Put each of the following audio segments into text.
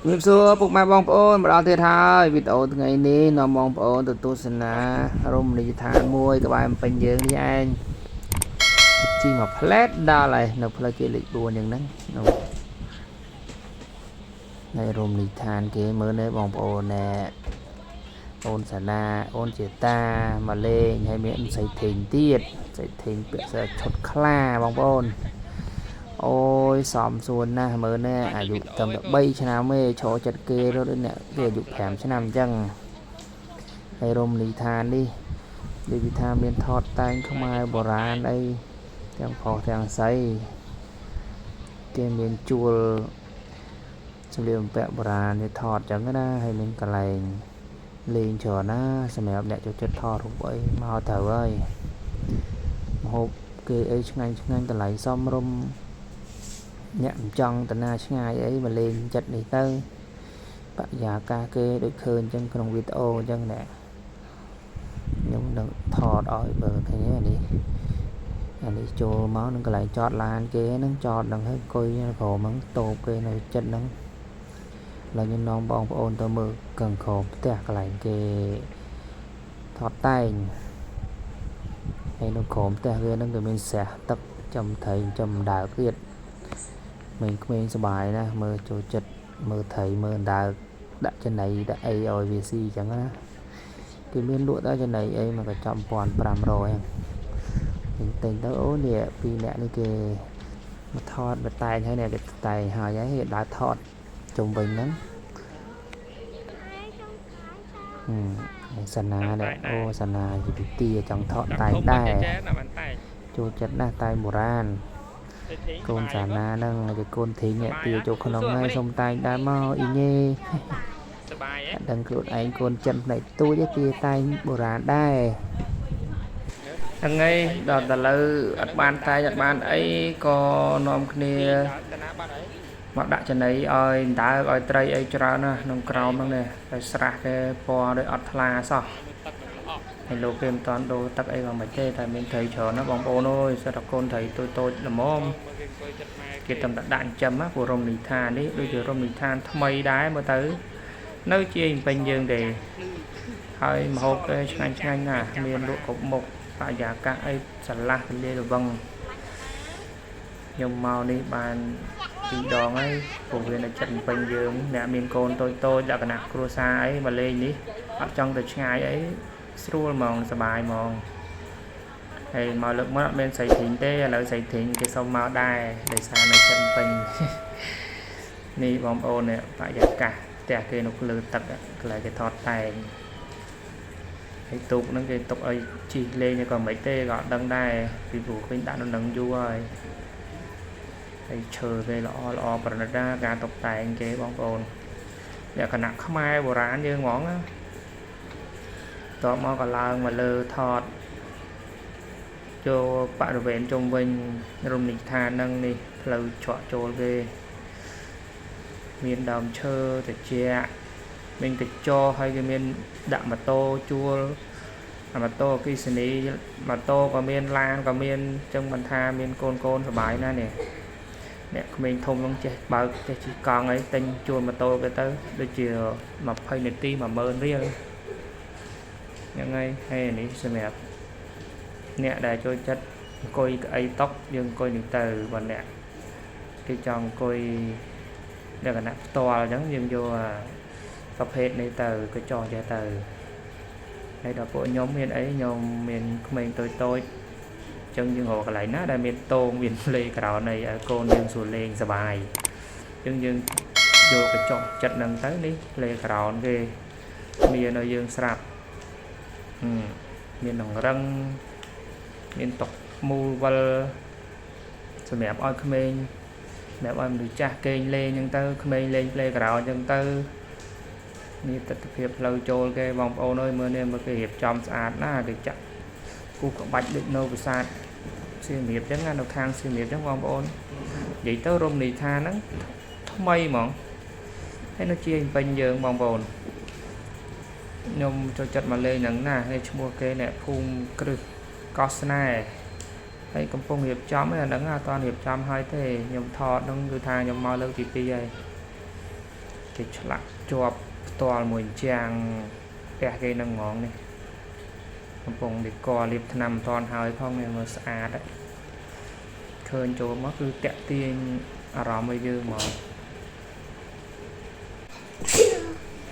ជំរាបសួរពុកម៉ែបងប្អូនមកដល់ទៀតហើយវីដេអូថ្ងៃនេះនាំបងប្អូនទៅទស្សនារមណីយដ្ឋានមួយក្បែរភ្នំពេញយើងនេះឯងជិះមកផ្លែតដល់ហើយនៅផ្លូវជាលេខ4យ៉ាងហ្នឹងនោះនៅរមណីយដ្ឋានគេមើលនេះបងប្អូនណែអូនសាណាអូនជាតាមកលេងហើយមានសៃថេងទៀតសៃថេងពាក់ស្ឈុតខ្លាបងប្អូន អូយសំសួនណាស់មើលណែអាយុត្រឹមតែ3ឆ្នាំទេឈរចិត្តគេរត់ដូចអ្នកគេអាយុ5ឆ្នាំអញ្ចឹងហើយរមណីយដ្ឋាននេះដូចវាថាមានថតតែងខ្មែរបុរាណអីទាំងប្រុសទាំងស្រីគេមានជួលសម្លៀកបំពាក់បុរាណគេថតអញ្ចឹងណាហើយមានកន្លែងលេងច្រើនណាសម្រាប់អ្នកចូលចិត្តថតរូបអីមកត្រូវហើយម្ហូបគេអីឆ្ងាញ់ឆ្ងាញ់តម្លៃសមរម្យ អ្នកមិនចង់តាណាឆ្ងាយអីមកលេងចិត្តនេះទៅបរិយាកាសគេដូចឃើញអញ្ចឹងក្នុងវីដេអូអញ្ចឹងណែខ្ញុំនឹងថតឲ្យមើលឃើញទេនេះអានេះចូលមកនឹងកន្លែងចតឡានគេហ្នឹងចតហ្នឹងហើយអង្គុយនៅក្រោមហ្នឹងតូបគេនៅចិត្តហ្នឹងឡើយខ្ញុំនាំបងប្អូនទៅមើលកឹងក្រោមផ្ទះកន្លែងគេថតតែងហើយនៅក្រោមផ្ទះវាហ្នឹងគេមានស្រះទឹកចំត្រីចំដើកទៀត ក្មេងៗសប្បាយណាស់មើលចូលចិត្តមើលត្រីមើលអណ្ដើកដាក់ចំណីដាក់អីឲ្យវាស៊ីអញ្ចឹងណាគេមានលក់ដល់ចំណីអីមកកញ្ចប់1500ហ្នឹងទិញទៅអូនេះពីរអ្នកនេះគេមកថតមកតែងហើយនេះគេតែងហើយហើយគេដើរថតជុំវិញហ្នឹងហឹមហើយសាណានេះអូសាណាជាពិទាចង់ថតតែងដែរ ចេះណាបានតែង ចូលចិត្តណាស់តែងបុរាណ កូនសាណាហ្នឹងគេកូនធីងទាចូលក្នុងហើយសុំតែងដែរមកអ៊ីញេ សបាយហ៎ អត់ដឹងខ្លួនឯងកូនចិនផ្នែកទូចទេទាតែងបុរាណដែរហ្នឹងហើយដល់តែលើអត់បានតែងអត់បានអីក៏នាំគ្នា តាណាបាត់ហើយ មកដាក់ចំណីឲ្យអណ្ដើកឲ្យត្រីអីច្រើនណាស់ក្នុងក្រោមហ្នឹងនេះហើយស្រះគេពណ៌ដូចអត់ថ្លាសោះ ទឹកនឹងល្អក់ ហើយលោកគេមិនតាន់ដូរទឹកអីក៏មិនទេតែមានត្រីច្រើនណាស់បងប្អូនអើយសិតតែកូនត្រីតូចៗល្មម មើលគេអង្គុយចិត្តម៉ែ គេតំតែដាក់ចិញ្ចឹមណាព្រោះរមណីយដ្ឋាននេះដូចជារមណីយដ្ឋានថ្មីដែរមើលទៅនៅជាយពេញយើងទេហើយម្ហូបគេឆ្ងាញ់ឆ្ងាញ់ណាស់មានលក់គ្រប់មុខបរិយាកាសអីស្រឡះទលាយល្វឹងខ្ញុំមកនេះបានពីរដងហើយព្រោះវានៅចិត្តពេញយើងអ្នកមានកូនតូចតូចលក្ខណៈគ្រួសារអីមកលេងនេះអត់ចង់ទៅឆ្ងាយអីស្រួលហ្មងសប្បាយហ្មង ហើយមកលើកមកអត់មានស្រីធីងទេឥឡូវស្រីធីងគេសុំមកដែរដោយសារនៅចិនពេញ នេះបងប្អូននេះបរិយាកាសផ្ទះគេនៅលើទឹកកន្លែងគេថតតែងហើយទូកហ្នឹងគេទុកឲ្យជិះលេងក៏មិនទេក៏អត់ដឹងដែរពីព្រោះឃើញដាក់នៅនឹងយូរហើយហើយឈើគេល្អល្អប្រណិតណាស់ការតុបតែងគេបងប្អូនលក្ខណៈខ្មែរបុរាណយើងហ្មងណាតបមកក៏ឡើងមកលើថត ចូលបរិវេណជុំវិញរមណីយដ្ឋានហ្នឹងនេះផ្លូវច្រកចូលគេមានដើមឈើត្រជាក់មានកញ្ចក់ហើយគេមានដាក់ម៉ូតូជួលអាម៉ូតូអគ្គិសនីម៉ូតូក៏មានឡានក៏មានអញ្ចឹងមិនថាមានកូនកូនសប្បាយណាស់នេះអ្នកក្មេងធំហ្នឹងចេះបើកចេះជិះកង់អីទិញជួលម៉ូតូគេទៅដូចជា20នាទី10000រៀលហ្នឹងហើយហើយអានេះសម្រាប់ អ្នកដែលចូលចិត្តអង្គុយកៅអីតុកយើងអង្គុយនេះទៅបើអ្នកគេចង់អង្គុយលក្ខណៈផ្ទាល់អញ្ចឹងយើងយកអាប្រភេទនេះទៅក៏ចោះចេះទៅហើយដល់ពួកខ្ញុំមានអីខ្ញុំមានក្មេងតូចតូចអញ្ចឹងយើងរកកន្លែងណាដែលមានតងមាន playground អីឲ្យកូនយើងស្រួលលេងសប្បាយអញ្ចឹងយើងយកកញ្ចុះចិត្តហ្នឹងទៅនេះ playground គេមានឲ្យយើងស្រាប់ហឹមមានដង្រឹង មានតុមូលវិលសម្រាប់ឲ្យក្មេងសម្រាប់ឲ្យមនុស្សចាស់គេងលេងអញ្ចឹងទៅក្មេងលេង playground អញ្ចឹងទៅនេះទស្សនភាពផ្លូវចូលគេបងប្អូនអើយមើលនេះមើលគេរៀបចំស្អាតណាស់គេចាក់គូសក្បាច់ដូចនៅប្រាសាទសៀមរាបអញ្ចឹងណានៅខាងសៀមរាបអញ្ចឹងបងប្អូននិយាយទៅរមណីយដ្ឋានហ្នឹងថ្មីហ្មងហើយនៅជាពេញយើងបងប្អូនខ្ញុំចូលចិត្តមកលេងហ្នឹងណាហើយឈ្មោះគេអ្នកភូមិគ្រឹះ កោះស្នេហ៍ហើយកំពុងរៀបចំឯអាហ្នឹងអត់ទាន់រៀបចំហើយទេខ្ញុំថតហ្នឹងគឺថាខ្ញុំមកលើកទី2ហើយ គេឆ្លាក់ជាប់ផ្ទាល់មួយជាងផ្ទះគេនឹងហ្មងនេះកំពុងដេកលាបថ្នាំមិនទាន់ហើយផងនេះមើលស្អាតហើយឃើញចូលមកគឺតាក់ទាញអារម្មណ៍ឲ្យយើងហ្មង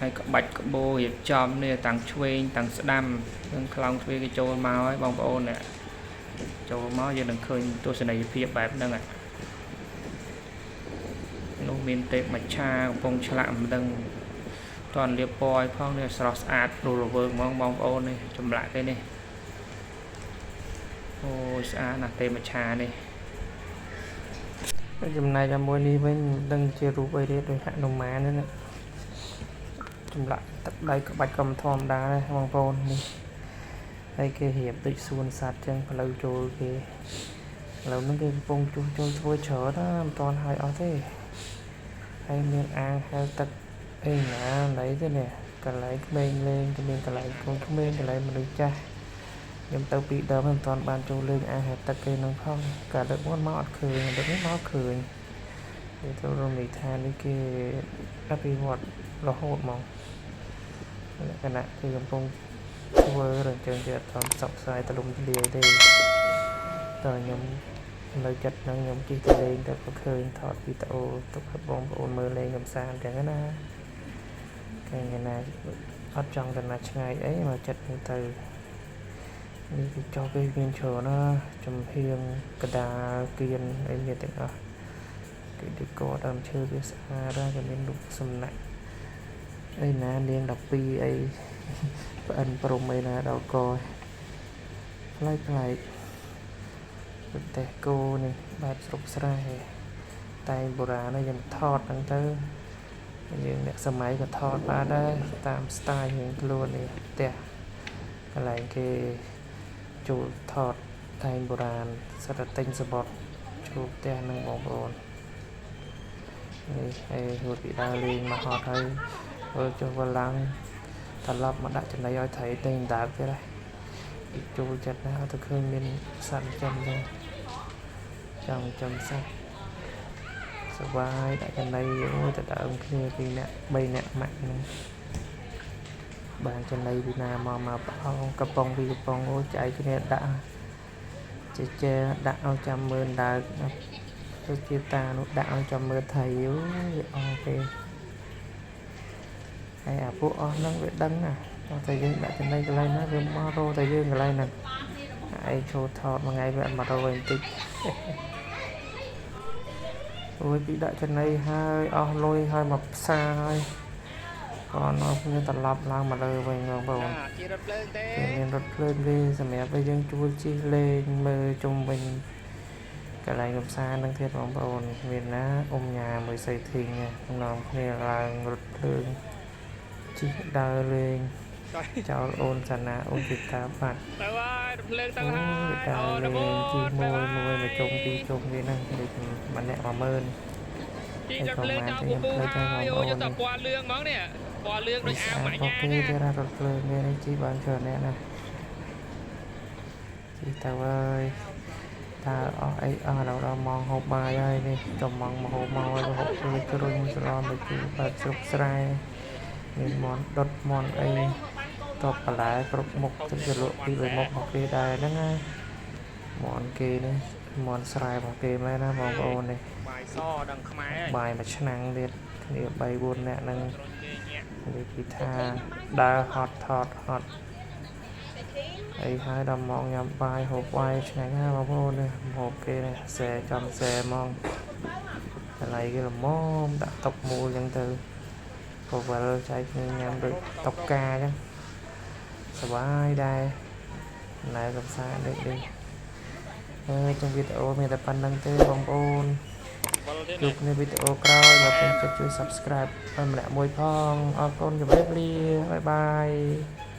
ហើយក្បាច់ក្បូររៀបចំនេះតាំងឆ្វេងតាំងស្ដាំនឹងខ្លោងទ្វារគេចូលមកហើយបងប្អូននេះចូលមកយើងនឹងឃើញទស្សនីយភាពបែបហ្នឹងនោះមានទេពមច្ឆាកំពុងឆ្លាក់មិនដឹងតន់លាបពណ៌ឲ្យផងនេះស្រស់ស្អាតរស់រវើកហ្មងបងប្អូននេះចម្លាក់គេនេះអូយស្អាតណាស់ទេពមច្ឆានេះចំណែកមួយនេះវិញមិនដឹងជារូបអីទេដូចហនុមាននេះណាចម្លាក់ទឹកដៃក្បាច់ក៏មិនធម្មតាដែរបងប្អូននេះហើយគេរៀបដូចសួនសត្វចឹងផ្លូវចូលគេឥឡូវហ្នឹងគេកំពុងជួសជុលធ្វើច្រើនណាមិនទាន់ហើយអស់ទេហើយមានអាងហែលទឹកអីណាណីទេនេះកន្លែងក្មេងលេងក៏មានកន្លែងកូនក្មេងកន្លែងមនុស្សចាស់ខ្ញុំទៅពីដើមមិនទាន់បានចូលលេងអាងហែលទឹកគេនឹងផងកាលលើកមុនមកអត់ឃើញលើកនេះមកឃើញគេទៅរមណីយដ្ឋាននេះគេអភិវឌ្ឍរហូតហ្មងលក្ខណៈគឺកំពុងធ្វើរញ្ជើងគេអត់ទាន់ផ្សព្វផ្សាយទូលំទូលាយទេតើខ្ញុំនៅចិត្តនឹងខ្ញុំជិះទៅលេងទៅក៏ឃើញថតវីដេអូទុកឲ្យបងប្អូនមើលលេងកម្សាន្តចឹងណាគេណាអត់ចង់ទៅណាឆ្ងាយអីមកចិត្តនឹងទៅនេះគេចុះគេមានច្រើនណាចំហៀងកដាលគៀនអីមានទាំងអស់គេដូចកដើមឈើវាស្អាតហើយគេមានរូបសំណាក់អីណានាង12អីប្អិនព្រំអីណាដល់កប្លែកប្លែកប្រទេសគោនេះបែបស្រុកស្រែតែបុរាណនេះយើងថតហ្នឹងទៅយើងអ្នកសម័យក៏ថតបានដែរតាម style រៀងខ្លួននេះផ្ទះកន្លែងគេចូលថតតែងបុរាណសិតតែទិញសបុតចូលផ្ទះហ្នឹងបងប្អូននេះហើយរួចពីដើរលេងមកហត់ហើយវិលចុះវិលឡើងត្រឡប់មកដាក់ចំណីឲ្យត្រីទិញដើមទៀតហើយចូលចិត្តណាស់ទៅឃើញមានសត្វចិញ្ចឹមចឹងចង់ចំសត្វសបាយដាក់ចំណីអូយទៅដើមគ្នាពីរនាក់3នាក់ម៉ាក់ហ្នឹងបានចំណីពីណាមកមកប្រអងកំប៉ុងពីកំប៉ុងអូចែកគ្នាដាក់ចេះចេះដាក់ឲ្យចាំមើលដើកទៅជាតានោះដាក់ឲ្យចាំមើលថៃអូយអស់ទេហើយអាពួកអស់ហ្នឹងវាដឹងណាតែយើងដាក់ចំណីកន្លែងណាវាមករកតែយើងកន្លែងហ្នឹងឯងចូលថតមួយថ្ងៃវាអត់មករកវិញបន្តិចអូយពីដាក់ចំណីហើយអស់លុយហើយមកផ្សារហើយក៏នាំគ្នាត្រឡប់ឡើងមកលើវិញបងប្អូន ជារថភ្លើងទេ គេមានរថភ្លើងគេសម្រាប់ឲ្យយើងជួលជិះលេងមើលជុំវិញកន្លែងកម្សាន្តនឹងទៀតបងប្អូនមានណាអ៊ំញ៉ាមួយសៃធីងនាំគ្នាឡើងរថភ្លើងជិះដើរលេងចោលអូនសាណាអូនទីតាបាត់ ទៅហើយរថភ្លើងទៅ អូ ហើយ ដើ អូ រ ន លេងជិះ ប មួយមួយមួយជុំពីរជុំគេហ្នឹងដូចម្នាក់10000 ជីរថភ្លើងដល់ពូពូហើយអូយកតែពណ៌លឿងហ្មងនេះពណ៌លឿងដូចអាវម៉ាក់ អូ ញ៉ា គេ ណា ទៀតរថភ្លើងគេនេះជិះបានច្រើនអ្នកណាជិះទៅហើយតើអស់អីអស់ដល់ដល់ម៉ោងហូបបាយហើយនេះចំម៉ោងមកហូបមកហើយហូបជួយជ្រុញស្លមទៅជិះបែបស្រុកស្រែមានមន់ដុតមន់អីតបបន្លែគ្រប់មុខទៅជាលក់ពីបីមុខរបស់គេដែរហ្នឹងណាមន់គេនេះមន់ស្រែរបស់គេមែនណាបងប្អូននេះ បាយសដល់ខ្មែរហើយ បាយមួយឆ្នាំងទៀតគ្នា3 4នាក់ហ្នឹង រុញគេញាក់ និយាយពីថាដើរហត់ថតហត់អីហើយដល់ម៉ោងញ៉ាំបាយហូបបាយឆ្ងាញ់ណាស់បងប្អូននេះហូបគេនេះសែចំសែហ្មងកន្លែងគេល្មមដាក់តុកមូលអញ្ចឹងទៅពវល់ចែកគ្នាញ៉ាំដូចតុកកាអញ្ចឹងសប្បាយដែរណែកំសាន្តដូចនេះអើយក្នុងវីដេអូមានតែប៉ុណ្្នឹងទេបងប្អូន វល់ទៀត ជួបគ្នាវីដេអូក្រោយបើពេញចិត្តជួយ Subscribe ឲ្យម្នាក់មួយផងអរគុណជម្រាបលាបាយបាយ។